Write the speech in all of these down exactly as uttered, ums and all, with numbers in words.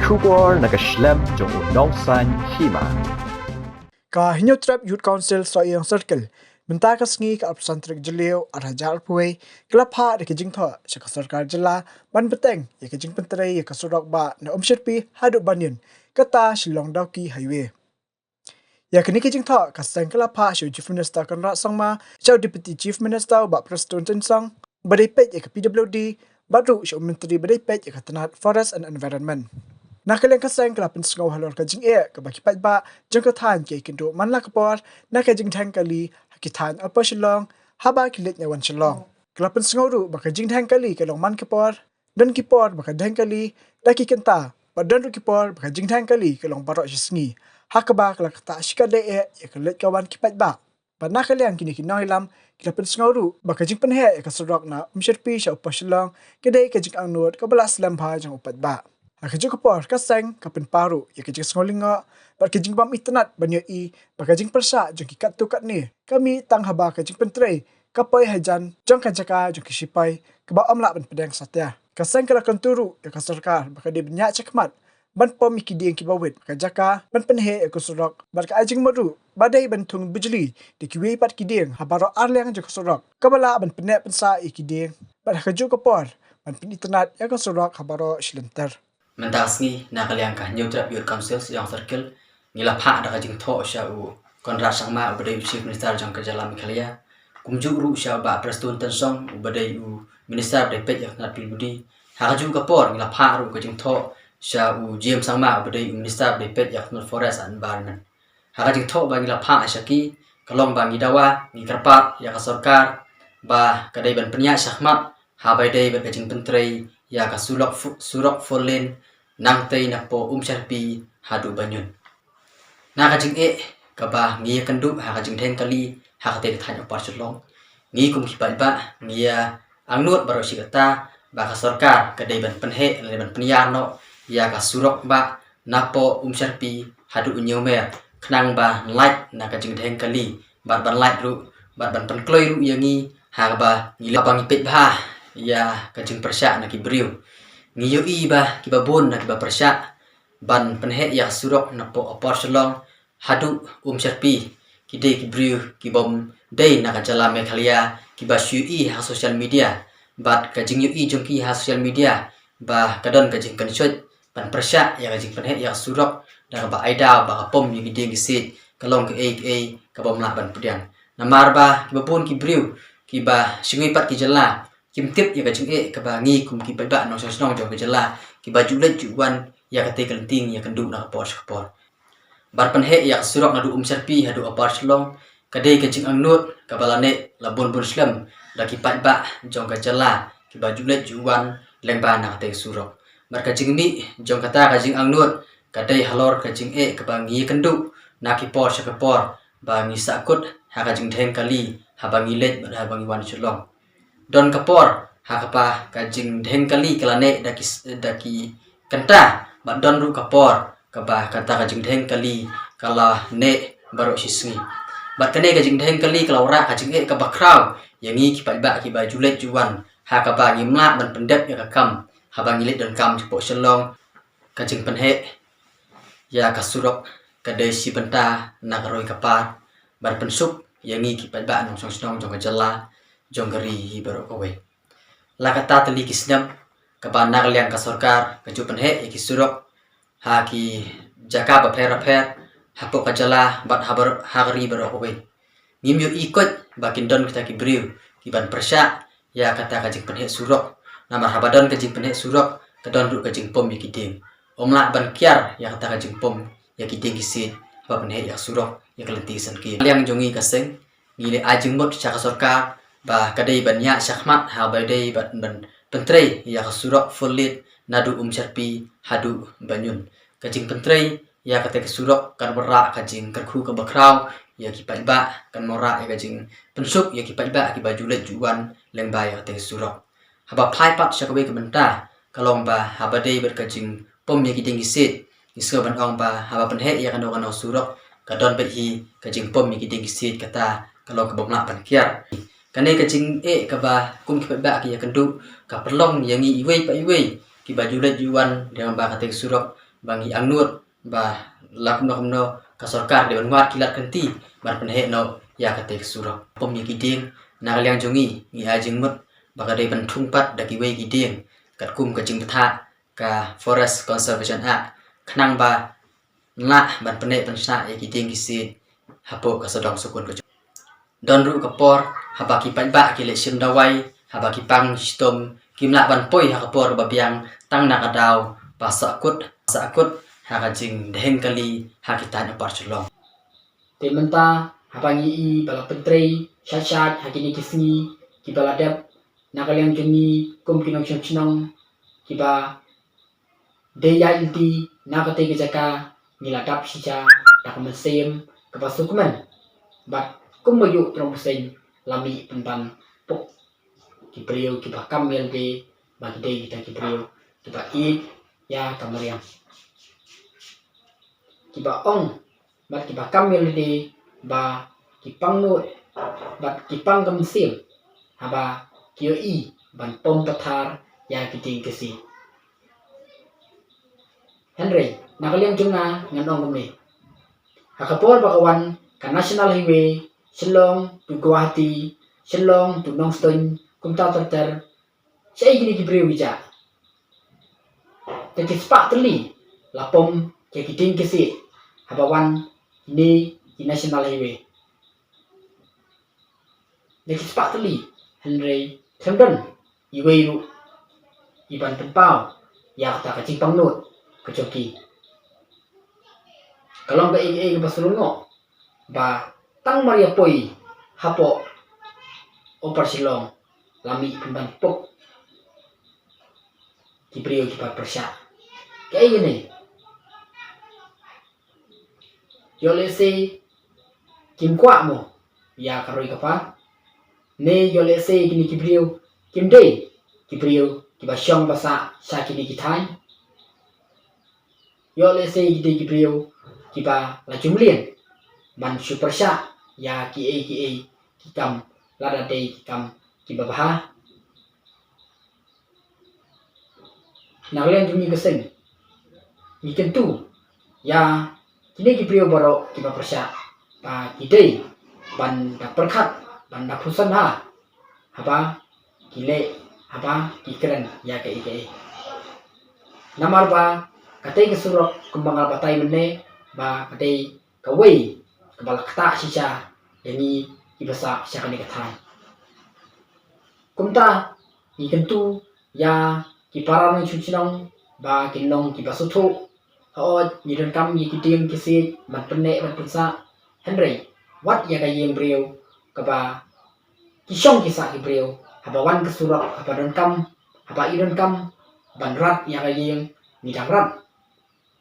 Khubor na ka shlem jong u nongsan hima. Ka Hynñiewtrep Youth Council Sohiong Circle mynta ka sngi ka arphew san tarik Jylliew arhajar arphew wei ka la phah da ka jingthoh sha ka sorkar jylla ban bteng ïa ka jingpyntrei ïa ka surok bah na Umshyrpi haduh Banyun, kata Shillong Dawki Highway. Ïa kane ka jingthoh ka seng ka la phah sha u Chief Minister Conrad Sangma, sha u Deputy Chief Minister u Bah Prestone Tynsong ba dei peit ïa ka P W D, bad ruh sha u Myntri ba dei peit ïa ka tnat Forest and Environment. Na ka liang ka seng ka la pynsngew halor ka jingeh kaba ki paidbah jong ka thaiñ ki ïakynduh man la ka por na ka jingdheng kali ha ki thaiñ Upper Shillong haba ki leit ne wan Shillong. Ka la pynsngew ruh ba ka jingdheng kali ka long man ka por, don ki por ba ka dheng kali da ki kynta, bad don ruh ki por ba ka jingdheng kali ka long baroh shi sngi, ha kaba ka la ktah shikatdei eh ïa ka leit ka wan ki paidbah. Bad na ka liang kine ki nongïalam ki la pynsngew ruh ba ka jingpynheh ïa ka surok na Umshyrpi sha Upper Shillong ka dei ka jingangnud kaba la slem bha jong u paidbah. Ha kajuh ka por ka seng ka pynpaw ruh ïa ka jingsngew lyngngoh bad ka jingbym itynnad ban ïohi ba ka jingpyrshah jong ki katto katne ka mih tang haba ka jingpyntrei ka poi hajan jong ka jaka jong ki shipai kaba ym lah ban pdiang satia. Ka seng ka la kyntu ruh ïa ka sorkar ba ka dei ban ïaid shakhmat ban pom ïa ki dieng kiba wit ha ka jaka ban pynheh ïa ka surok bad ka ai jingmut ruh ba dei ban thung bijli da kiwei pat ki dieng ha baroh ar liang jong ka surok kaba lah ban pynneh pynsah ïa ki dieng bad ha kajuh ka por ban pynitynnad ïa ka surok ha baroh shi lynter. Mynta ka sngi na ka liang ka Hynñiewtrep Youth Council Sohiong Circle ngi la phah da ka jingthoh sha u Conrad Sangma uba dei u Chief Minister jong ka jylla Meghalaya, kumjuh ruh sha u Bah Prestone Tynsong uba dei u Minister ba dei peit ïa ka tnat P W D. Ha kajuh ka por ngi la phah ruh ka jingthoh sha u James Sangma uba dei u Minister ba dei peit ïa ka tnat Forest and Environment. Ha ka jingthoh ba ngi la phah sha ki ka long ba ngi dawa, ngi kyrpad ïa ka sorkar ba ka dei ban pynïaid shakhmat haba ïadei bad ka jingpyntrei ïa ka surok fu-, surok four lane nangtei na poh Umshyrpi haduh Banyun. Na ka jingeh kaba ngi ïakynduh ha ka jingdheng kali ha katei ka thaiñ Upper Shillong, ngi kum ki paidbah ngi ïa angnud baroh shi katta ba ka sorkar ka dei ban pynheh lane ban pynïar noh ïa ka surok bah na poh Umshyrpi haduh Hynñiewmer khnang ban lait na ka jingdheng kali bad ban lait ruh bad ban pynkloi ruh ïa ngi ha kaba ngi leh ba ngi peit bha ïa ka jingpyrshah na ki briew. Ngi ïohi ba kiba bun na kiba pyrshah ban pynheh ïa ka surok na poh Upper Shillong haduh Umshyrpi ki dei ki briew kibym dei na ka jylla Meghalaya kiba shu ïohi ha social media. Bad ka jingïohi jong ki ha social media ba ka don ka jingkynshoit ban pyrshah ïa ka jingpynheh ïa ka surok da kaba ai daw ba ka pom ïa ki dieng ki siej ka long kaei kaei kabym lah ban pdiang. Namar ba kiba bun ki briew kiba shngoi pat ki jylla kim tip ïa ka jingeh kaba ngi kum ki paidbah nongshong shnong jong ka jylla kiba ju leit ju wan ïa katei ka lynti ngi ïakynduh na ka por sha ka por. Ban pynheh ïa ka surok naduh Umshyrpi haduh Upper Shillong ka dei ka jingangnud kaba la neh la bun bun slem da ki paidbah jong ka jylla kiba ju leit ju wan lyngba na katei ka surok. Bad ka jingmih jong kata ka jingangnud ka dei halor ka jingeh kaba ngi ïakynduh na ki por sha ki por ba ngi sahkut ha ka jingdheng kali haba ngi leit bad haba ngi wan Shillong. Don ka por ha kaba ka jingdheng kali ka la neh da ki s-, da ki kynta bad don ruh ka por kaba kata ka jingdheng kali ka la neh baroh shi sngi. Bad kane ka jingdheng kali ka la wanrah ka jingeh kaba khraw ïa ngi ki paidbah kiba ju leit ju wan ha kaba ngim lah ban pyndep ïa ka kam haba ngi leit donkam shapoh Shillong. Ka jingpynheh ïa ka surok ka dei shi bynta na ka roi ka par ban pynsuk ïa ngi ki paidbah nongshong shnong jong ka jylla jong ka ri hi baroh kawei. La katta tylli ki snem kaba na ka liang ka sorkar ka ju pynheh ïa ki surok ha ki jaka bapher bapher hapoh ka jylla bad ha bar-, ha ka ri baroh kawei. Ngim ïohi koit ba kin don kita ki briew kiban pyrshah ïa kata ka jingpynheh surok. Namar haba don ka jingpynheh surok ka don ruh ka jingpom ïa ki dieng. Ym lah ban kiar ïa kata ka jingpom ïa ki dieng ki siej haba pynheh ïa ka surok ïa ka lynti san ki. Liang jong ngi ka seng ngi la ai jingmut sha ka sorkar ba ka dei ban ïaid shakhmat haba ïadei ban, ban pyntrei ïa ka surok four lane naduh Umshyrpi haduh Banyun. Ka jingpyntrei ïa katei ka surok kan wanrah ka jingkyrkhu kaba khraw ïa ki paidbah, kan wanrah ïa ka jingpynsuk ïa ki paidbah kiba ju leit ju wan lyngba ïa katei ka surok. Haba phai pat sha kawei ka bynta ka long ba haba dei bad ka jingpom ïa ki dieng ki siej, ngi sngew ban ong ba haba pynheh ïa kano kano surok ka don beit hi ka jingpom ïa ki dieng ki siej, kata ka long kabym lah ban kiar. Kane ka jingeh kaba kum ki paidbah ki ïakynduh ka pynlong ïa ngi iwei pa iwei kiba ju leit ju wan lyngba katei ka surok Ba ngi angnud ba la kumno kumno ka sorkar dei ban wad ki lad kynti ban pynheh noh ïa kata ka surok. Pom ïa ki dieng, na ka liang jong ngi ngi ai jingmut ba ka dei ban thung pat da kiwei ki dieng katkum ka jingbthah ka Forest Conservation Act, khnang ba ngi lah ban pynheh pynshah ïa ki dieng ki siej hapoh ka sawdong sawkun ka jong. Don ruh ka por haba ki paidbah ki leit shim dawai, haba ki pang shitom, kim lah ban poi ha ka por kaba biang tang na ka daw ba sahkut sahkut ha ka jingdheng kali ha ki thaiñ Upper Shillong. Te mynta haba ngi i ba la pyntrei shait shait ha kine ki sngi kiba la dep, na ka liang jong ngi kum ki nongshong shnong kiba dei ïa lynti na kata ka jaka, ngi la dap shisha da ka mynsiem kaba sngewkmen. Bad kum ba ïoh tnat bseiñ, la mih pynban pok ki briew kiba kam ïa lade ba ki dei kita ki briew kiba ïeit ïa ka mariang, kiba ong bad kiba kam ïa lade ba ki pang nud bad ki pang ka mynsiem haba ki ïohi ban pom pathar ïa ki dieng ki siej. Hynrei na ka liang jong nga ngan ong kumne, ha ka por ba ka wan ka National Highway Shillong to Guwahati, Shillong to Nongstoiñ, kumta ter ter, shaei kine ki briew ki jah? Te ki spah tylli la pom ïa ki dieng ki siej haba wan kine ki National Highway. Te ki spah tylli, hynrei khlem don iwei ruh i ban pynpaw ïa kata ka jingpang nud ka jong ki. Ka long kaei kaei kaba sngewlyngngoh ba tang mar ïa poi hapoh Upper Shillong la mih pynban pok ki briew kiba pyrshah. Kaei kane? Ïoh lehse kim kwah mo ïa ka roi ka par, ne ïoh lehse kine ki briew kim dei ki briew kiba shong ba sah sha kine ki thaiñ. Ïoh lehse ki dei ki briew kiba la ju mlien ban shu pyrshah ïa kiei kiei ki kam, lada dei ki kam kiba bha. Na ka liang jong ngi ka seng, ngi kyntu ïa kine ki briew baroh kiba pyrshah ba ki dei ban da pyrkhat, ban da pyrshah ha haba ki leh, haba ki kren ïa kaei kaei. Namar ba katei ka surok kumba nga la batai mynne ba ka dei kawei kaba la ktah shisha ïa ngi kiba sah sha kane ka thaiñ. Kumta ngi kyntu ïa ki para nongshong shnong ba kin long kiba sngewthuh. Hooid, ngi donkam ïa ki dieng ki siej ban pynneh ban pynsah, hynrei wat ïa ka ïing briew kaba ki shong ki sah ki briew, haba wan ka surok, haba donkam, haba i donkam ban rat ïa ka ïing, ngi dang rat.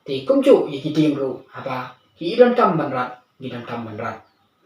Te kumjuh ïa ki dieng ruh, haba ki i donkam ban rat, ngi donkam ban rat.